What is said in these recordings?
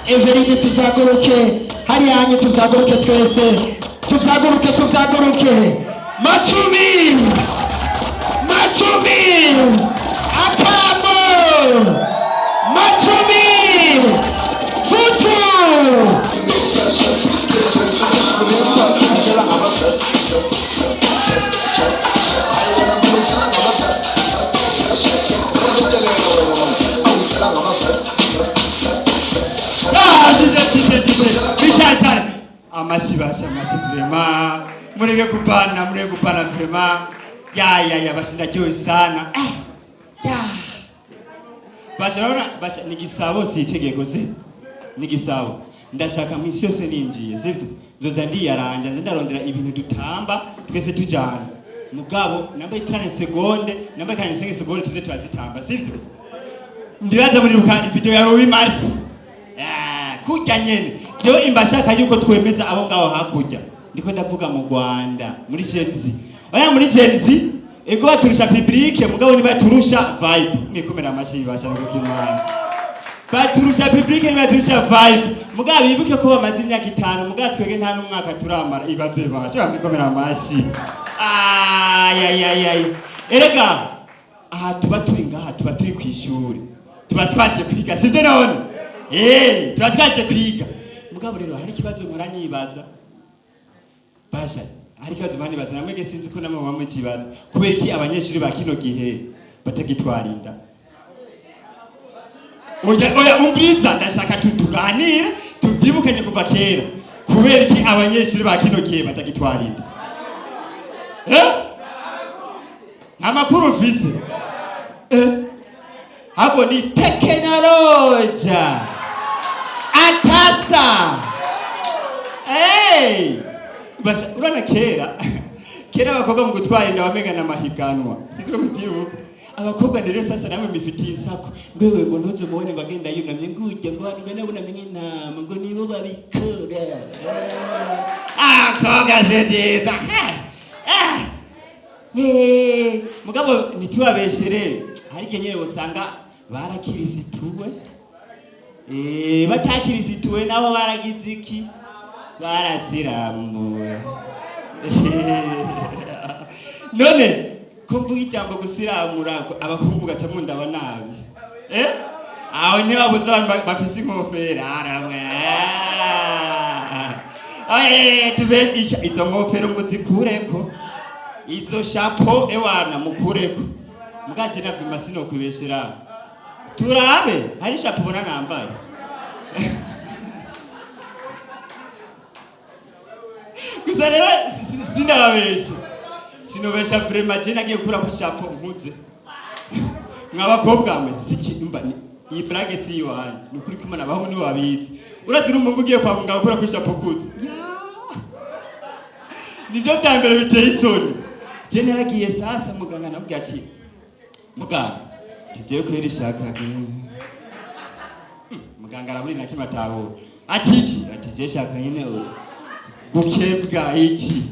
Everine, tuzaguruke hariya hanyu, tuzaguruke twese, tuzaguruke, tuzaguruke. Macumi, macumi, akamo macumi futu. Ah, DJ, DJ, DJ. Bishari cyane. Amashyi basha, amashyi vraiment. Mureke kupana, mureke kupana vraiment. Ya ya ya, basi ndaryohe sana. Eh. Ya. Basha, urabona basha ni gisabo, si itegeko, si ni gisabo. Ndashaka misi yose ninjiye, sibyo? Nzoza ndiyaranja, nze ndarondera ibintu dutamba twese tujana. Mugabo nambaye 30 seconde, nambaye 45 seconde, tuze turazitamba, sibyo? Ndibaza muribuka video ya Louis Mars. Ah, kurya nyene jewe imbashaka yuko twemeza abo ngaho hakurya. Ndiko ndavuga mu Rwanda muri Gen Z. Oya, muri Gen Z ego baturusha public, mugabo nibaturusha vibe. Mwikomera amashi basha no kukimana. Baturusha public, nibaturusha vibe, mugabo bibuke ko bamaze imyaka 5, mugabo twege nta n'umwaka turamara. Ibaze basha, mwikomera amashi. Ay ay ay ay, erega aha tuba turi ngaha, tuba turi kw'ishuri, tuba twaje kwiga, sibyo none? Eh, tuba twaje kwiga. Mugabo rero hari ikibazo mpora nibaza basha, hari ikibazo mpora nibaza, namwege sinzi ko namwe muba mukibaza: kubera iki abanyeshuri ba kino gihe batagitwara inda? Oya oya, umviriza, ndashaka tuganire tubyibukanye kuva kera. Kubera iki abanyeshuri ba kino gihe batagitwara inda? Eh, nta makuru mfise. Eh, ahubwo ni tekinolojia atasa. Hey! Basha, urana kera kera abakobwa mu gutwara inda wamenga n'amahiganwa, sinzi ko mutibuka. Abakobwa rero sasa namwe mifitiye isako, ngwewe ngo ntuze mubone ngo agenda yunamye, ngujya ngo hano ngo nabunamye nk'intama, ngo nibo babikora. Abakobwa si byiza. Ah! Eh, mugabo ntitubabeshere, hari igihe nyine usanga barakirisituwe. Eh, batakirisituwe nabo baragize iki? Barasiramuwe. None ko mvuga ijambo gusiramura, abahungu gaca mundaba nabi? Eh, aho ntibabuze abantu bafise inkofero aramwe. Eh, tubegisha izo nkofero muzikureko, izo chapeau ewana mukureko. Mugaje na vima sinokwibeshera, turabe hari chapeau ubona nambaye. Gusa rero sinababesha, sinobesha vraiment, je nagiye gukura ku chapeau nkuze. Mwabakobwa mwe, siki mba iyi blague si iwanyu, ni ukuri kumana abahungu nibo babizi. Urazi n'umuhungu ugiye kwa muganga gukura ku chapeau kuze nibyo bya mbere biteye isoni. Je naragiye sasa, muganga namubwira ati: "Muganga, tugiye kwera ishaka." Muganga araburi na kimwe atahura. Ati: "Iki?" Ati: "Je shaka nyine gukebwa iki."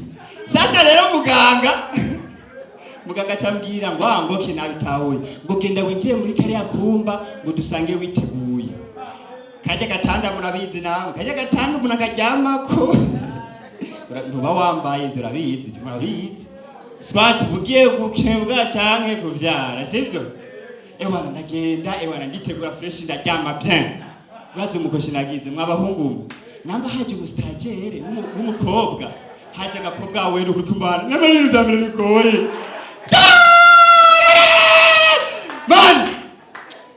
Sasa rero muganga acambwira ngo: "Ah, ngo ke nabitahuye, ngo genda winjiye muri kariya kumba, ngo dusange witeguye." Kajya gatanda murabizi nawe, kajya gatanda umuntu akaryamako ntuba wambaye ibyo, urabizi, murabizi, swat ugiye gukebwa canke kuvyara, sivyo? Ewana ndagenda, ewana nditegura fresh, ndaryama bien. Urazi umukoshi nagize, mwabahungu mwe? Namba haje umustagiaire w'umukobwa, haje agakobwa wera uri kumbana nyamara ibintu vya mbere bigoye. Man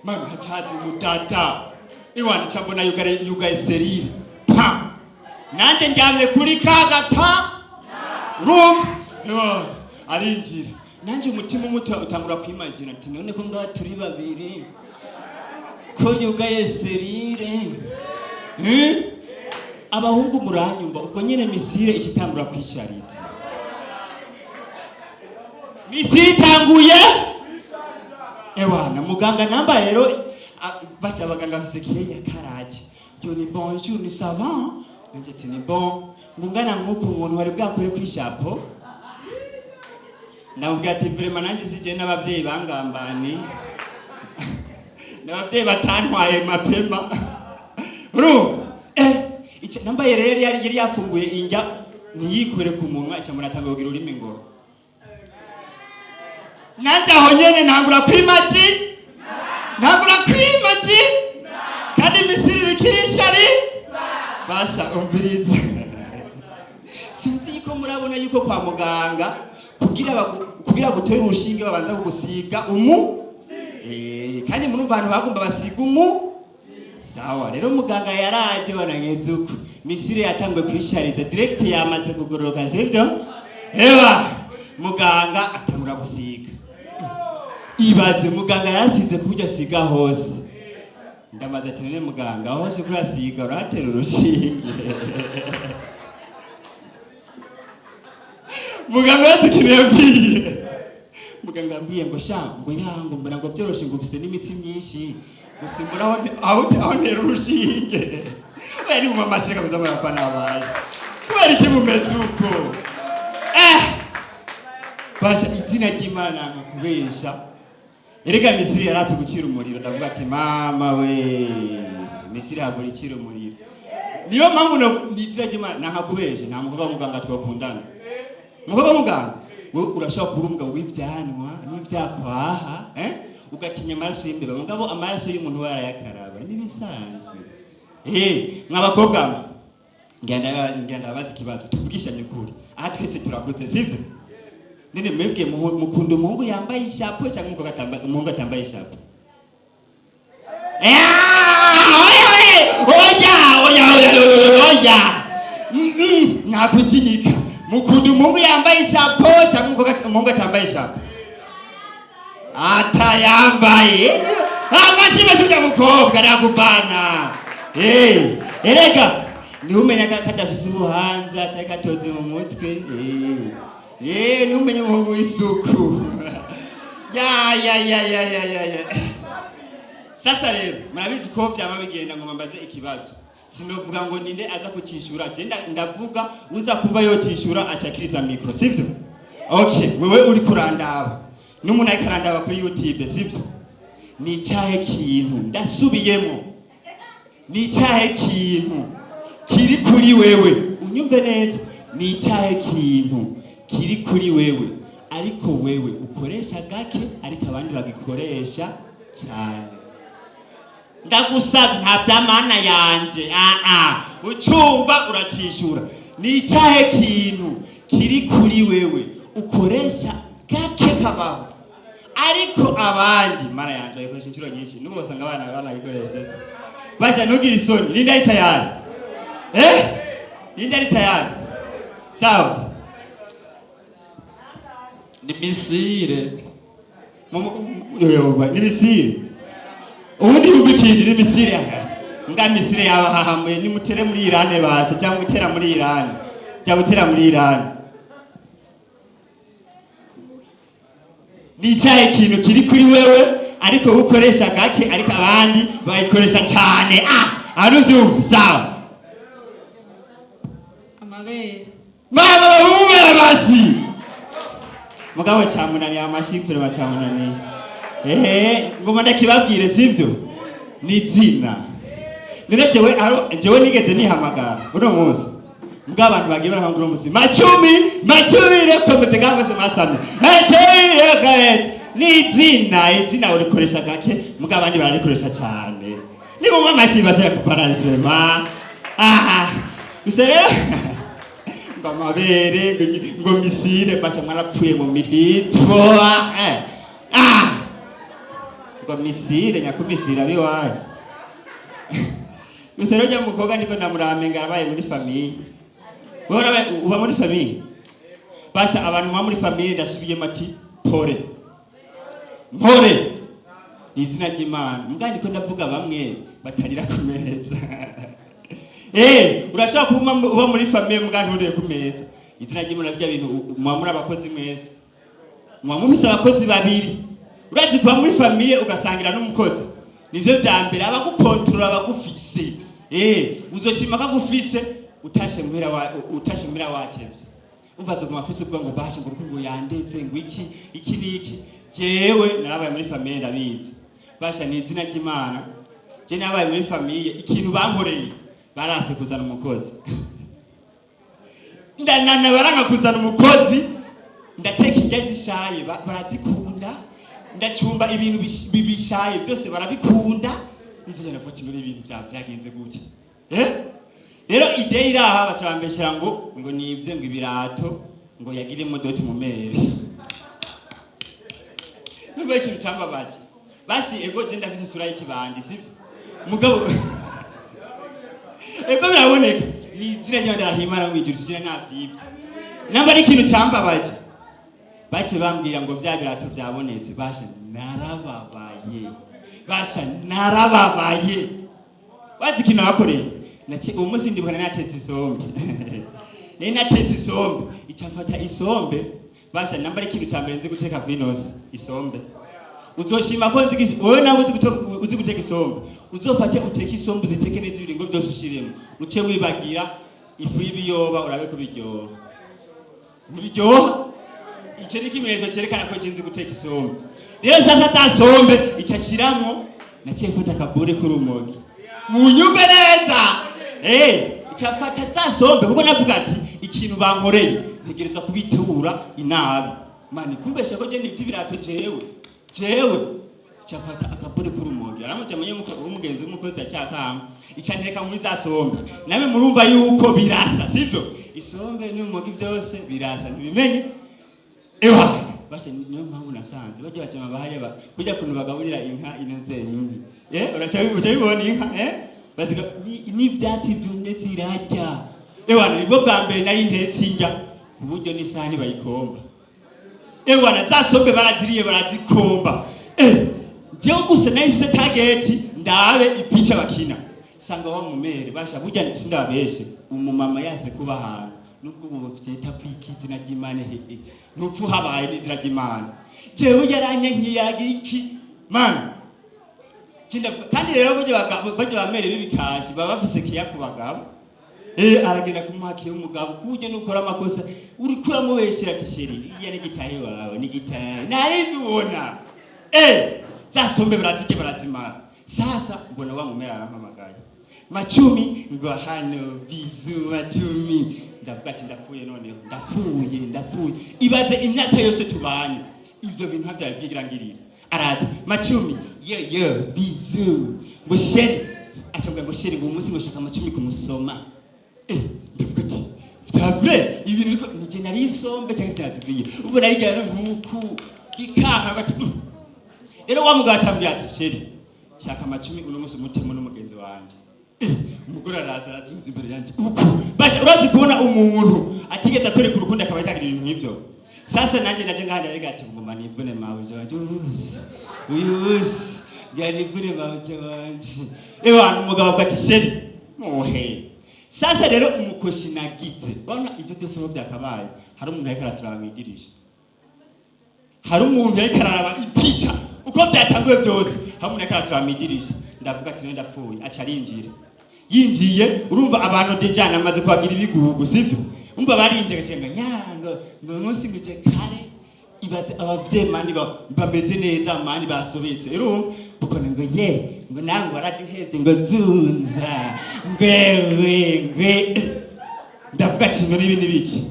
man, hacaje umudada, ewana cambona yugaye, yugaye serire pa, nanje ndyamye kuri kagata, urumva? Ewana arinjira, nanje umutima umuto utangura kwimagina ati: "None ko ngaha turi babiri, ko yugaye serire?" Eh? Abahungu muranyumva? Ubwo nyene misire ikitangura kwisharitsa, misire itanguye. Ewana muganga namba rero basha abaganga bafise keya karaje. Yo, ni bonjour, ni ça va? Nanje ati ni bon. Ngo ungana nk'uku, umuntu wari bwakore kw'ishapo? Ndamubwira ati vraiment nanjye sije, n'ababyeyi bangambani, n'ababyeyi batantwaye mapema. Urumva, nambaye rero yari yafunguye injya ntiyikure ku munwa, ica muratanga kugira ururimi ngo nanjye aho nyene ntangura kwimagi, ntangura kwimagi, kandi imisiri iriko irishari. Basha, umviriza, sinzi yuko murabona yuko kwa muganga kugira gutere urushinge babanza kugusiga umu, kandi murumva abantu bagomba basiga umu. Sawa rero, muganga yaraje wanangeze uko misiri yatanguye kwishariza direct, yamaze kugororoka, sibyo? Ewa, muganga atangura gusiga. Ibaze, muganga yarasize kuburyo asiga hose. Ndamaze ati none muganga, aho hose kurasiga uratera urushinge? Muganga yazi ikintu yabwiye. Muganga yambwiye ngo sha, ngo ya, ngo mbona ngo byoroshe, ngo ufise n'imitsi myinshi, gusa mbona aho ntera urushinge. Oya, ni mu mamashyira kabuza murapana baje kubera iki mumeze uko? Basha, izina ry'Imana, nka kubesha. Erega Misiri yaratse gucira umuriro. Ndavuga ati mama we, Misiri habura icira umuriro. Niyo mpamvu ni izina ry'Imana, nanka kubesha, nta mukobwa w'umuganga twakundana. Umukobwa w'umuganga, wowe urashobora kuba umugabo w'ibyanwa n'ivyakwaha, eh? Ugatinya amaraso y'imbeba, mugabo amaraso y'umuntu we arayakaraba n'ibisanzwe. Mw'abakobwa mwe, ngenda ndabaza ikibazo, tuvugishanye ukuri. Aha twese turakuze, sivyo? None mwebwe mukunda umuhungu yambaye ishapo cyangwa umukobwa atambaye, umuhungu atambaye ishapo? Oya, oya, oya, oya, oya, oya. Nta kutinyika. Mukunda umuhungu yambaye ishapo cyangwa umuhungu atambaye ishapo? Atayambaye. Amashyi menshi ujya mukobwa arakubana. Erega niho umenya ko kadafise ubuhanza cyangwa katoze mu mutwe. Niho umenya umuhungu w'isuku. Ya, ya, ya, ya, ya, ya, ya. Sasa rero murabizi ko byama bigenda ngo mbaze ikibazo, sinovuga ngo ninde aza kucishura. Je ndavuga uza kumva yocishura acakiriza micro, sivyo? Okay, wewe uri kurandaba n'umuntu ariko arandaba kuri YouTube, sivyo? Ni icyahe kintu, ndasubiyemo, ni icyahe kintu kiri kuri wewe? Unyumve neza, ni icyahe kintu kiri kuri wewe ariko wewe ukoresha gake, ariko abandi bagikoresha cyane? Ndagusabye, nta byamana yanje, aa ucumva uracishura. Ni icyahe kintu kiri kuri wewe ukoresha gake kabaho, ariko abandi, mana yanje, bayikoresha inshuro nyinshi? N'ubu basanga abana banayikoresheje. Basi ntugire isoni. Ninde ari tayari? Ninde ari tayari? Sawa. Ni misire. Ni misire. Ubundi yumva ikindi ni misire. Nga misire yabahahamuye, nimutere muri Irane basha, cyangwa gutera muri Irane, cyangwa gutera muri Irane. Ni icyahe kintu kiri kuri wewe ariko wowe ukoresha gake, ariko abandi bayikoresha cyane? Ah, uvyumva? Sawa. Amabere. Mama, bahumera basi. Mugabo cyamunaniye, amashyi kureba cyamunaniye. Ngoma ndakibabwire, sivyo? Ni izina. None jewe jewe nigeze nihamagara uno munsi? Mbwa abantu bagiye barahangura uno munsi macumi macumi rekomete gangwa se masame macumi rekomete. Ni izina, izina urikoresha gake, mbwa abandi bararikoresha cyane. Ni mu amashyi basera kupara vraiment. Ah, gusa rero ngo amabere, ngo misire, basha mwarapfuye mu mitwe itwa, ah, ngo misire nyakumisire abiwayo. Gusa rero ujya mukobwa niko ndamuramenga, arabaye muri famille. Wowe uba muri famille? Basha, abantu muba muri famille, ndasubiyemo ati pore mpore, ni izina ry'Imana. Mbwa ndiko ndavuga bamwe batarira ku meza. Urashobora kuba uba muri famille mbwa nturire ku meza. Izina ry'Imana, bya bintu muba muri abakozi mwese, muba mufise abakozi babiri. Urazi kuba muri famille ugasangira n'umukozi, nivyo vya mbere abagukontorora abagufise. Uzoshima kagufise utashe muhira wa utashe muhira watevye. Umva azoguma afise ubwo ngo bashe ngo urukundo yandetse ngo iki iki niki. Jewe narabaye muri famille, ndabizi. Basha, ni izina ry'Imana. Je nabaye muri famille, ikintu bankoreye, barase kuzana umukozi. Ndanana baranga kuzana umukozi. Ndateka indya zishaye, barazikunda. Ndacumba ibintu bishaye byose, barabikunda. Nizo navuga ati: "None ibintu byagenze gutya?" Rero idée iraha, baca bambeshera ngo nivye, ngo ibirato ngo yagiremo dot mu mere. Numva ikintu cambabaje. Basi ego, je ndafise isura y'ikibandi, sivyo? Mugabo ego biraboneka, ni izina ry'Imana, ndahimana mu ijuru sijina navyibye. Namba ari ikintu cambabaje, bace bambwira ngo vya birato vyabonetse. Basha, narababaye, basha, narababaye. Wazi ikintu bakoreye? Nace uwo munsi ndibuka natetse isombe, nari natetse isombe, icafata isombe. Basha, namba ari ikintu ca mbere nzi guteka kw'inosi, isombe. Uzoshima ko nzi wowe nawe uzi guteka isombe. Uzofate uteke isombe, uziteke neza, ibiringo byose ushiremo, uce wibagira ifu y'ibiyoba, urabe ko biryoha. Ntibiryoha. Icyo ni ikimenyetso cyerekana ko nzi guteka isombe. Rero sasa za sombe icyo ashiramwo, naciye mfata akabure k'urumogi, munyumve neza. Icafata za sombe, kuko navuga ati ikintu bankoreye ntegerezwa kubitura inabi. Mani kumbesha ko je nivyo ibirato, jewe icafata akabure k'urumogi, aramuja amenye w'umugenzi w'umukozi acyakanga, icanteka muri za sombe. Nawe murumva yuko birasa, sivyo? Isombe n'urumogi byose birasa, ntibimenye. Ewa basha, niyo mpamvu nasanze bajya bajama bahariya kujya kuntu bagaburira inka ino nzenyine. Uracabibona inka, baziga n'ibyatsi byumye zirarya. Ewa, nibwo bwa mbere nari ntetse indya ku buryo n'isahani bayikomba. Ewana, za sombe baraziriye, barazikomba. Jewe gusa nari mfise target, ndabe ipica bakina, sanga wa mumere. Basha, burya sindabeshe, umumama yase kuba ahantu nubwo ubu vyita kwika izina ry'Imana. Hehe, ntupfu habaye n'izina ry'Imana. Jewe yaranyankiyaga iki mana. Kandi rero burya burya bamere b'ibikashi baba bafise kiya ku bagabo. Aragenda kumuhakiye umugabo, ku buryo nukora amakosa uriko uramubeshera ati: "Chéri, iya n'igitahe wawe n'igitahe naribibona." Za sombe barazirya, barazimara. Sasa mbona wa mumera arampamagaye: "Macumi, ngo hano, bisous, Macumi." Ndavuga ati: "Ndapfuye noneho, ndapfuye, ndapfuye." Ibaze imyaka yose tubanye, ibyo bintu ntabyari byigira ngirira. Araza: "Macumi, yo yo, bisous." Ngo: "Chéri." Acambwira ngo: "Chéri," ngo umunsi ngo shaka Macumi kumusoma. Ndavuga ati: "Vya vrai, ibintu biriko nije nari isombe cyangwa sinazikwiye?" Ubwo nayigera nkuku bikanka gati. Rero wa mugabo acambwira ati: "Chéri, shaka Amacumi uno munsi umutemo n'umugenzi wanje." Umugore araza, arazunza imbere yanje uku. Basha, urazi kubona umuntu atigeze akwereka urukundo akaba yagira ibintu nk'ibyo? Sasa nanje naje ngaha, ndarega ati: "Ngoma nivune mabuja wanje uyu uyu ngira nivune mabuja wanje." Ewa, umugabo avuga ati: "Chéri, muhe." Sasa rero umukoshi nagize, bona ibyo byose aho byakabaye, hari umuntu ariko araturaba mu idirisha, hari umuntu ariko araraba ipica uko byatanguye byose, hari umuntu ariko araturaba mu idirisha. Ndavuga ati: "None ndapfuye." Aca arinjira. Yinjiye, urumva abantu déjà namaze kuhagira ibigugu, sibyo? Umva barinjiye gashenga nyango ngo umunsi nguje kare. Ibaze abavyeyi mani bameze neza mani, basobetse. Urumva ukone ngo ye ngo nango waraduheze, ngo zunza ngwewe ngwe. Ndavuga ati: "None ibi nibiki?"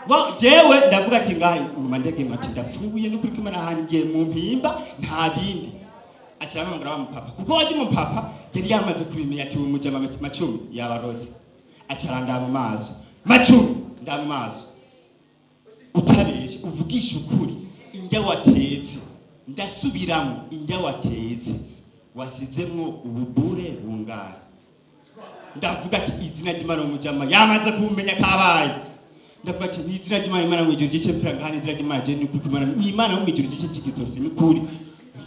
Bo jewe ndavuga ati ngaha nguma ndege ati: "Ndapfuye n'ukuri kumana ahantu ngiye mu mpimba, nta bindi." Aca arampamagara wa mupapa, kuko wajya umupapa yari yamaze kubimenya ati: "Umujama Macumi yabaroze." Aca arandaba mu maso: "Macumi, ndaba mu maso, utabeshe, uvugisha ukuri, indya watetse, ndasubiramo, indya watetse wasizemwo ububure bungahe?" Ndavuga ati: "Izina ry'Imana, umujama yamaze kumenya kabaye." Ndavuga ati: "Ni izina ry'Imana, Imana mu ijuru gice mpfira ngaha, ni izina ry'Imana, je ni ukuri kw'Imana, Imana mu ijuru gice kigizose, ni ukuri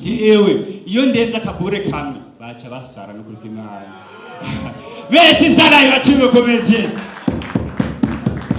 jewe iyo ndenze akabure kamwe baca basara, n'ukuri kw'Imana." Merci sana, ibaciwe komeje.